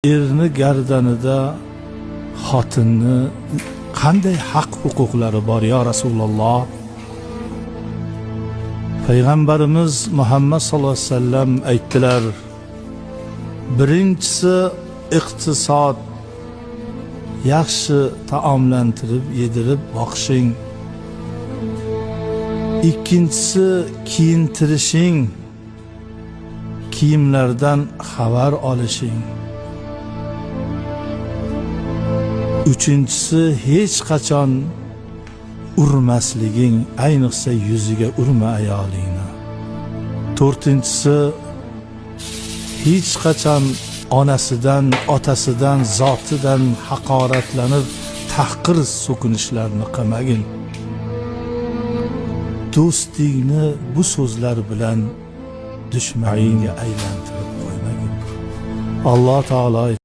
Erni gardanida xotinni qanday haq huquqlari bor, yo Rasululloh? Payg'ambarimiz Muhammad sallallohu alayhi vasallam aytdilar: birinchisi iqtisod, yaxshi taomlantirib, yedirib boqishing. Ikkinchisi kiyintirishing, kiyimlardan xabar olishing. Uchinchisi hech qachon urmasliging, ayniqsa yuziga urma ayolingni. To'rtinchisi hech qachon onasidan, otasidan, zotidan haqoratlanib tahqir so'kinishlarni qilmagin. Do'stingni bu so'zlar bilan dushmaningga aylantirib qo'ymagin. Alloh taolo.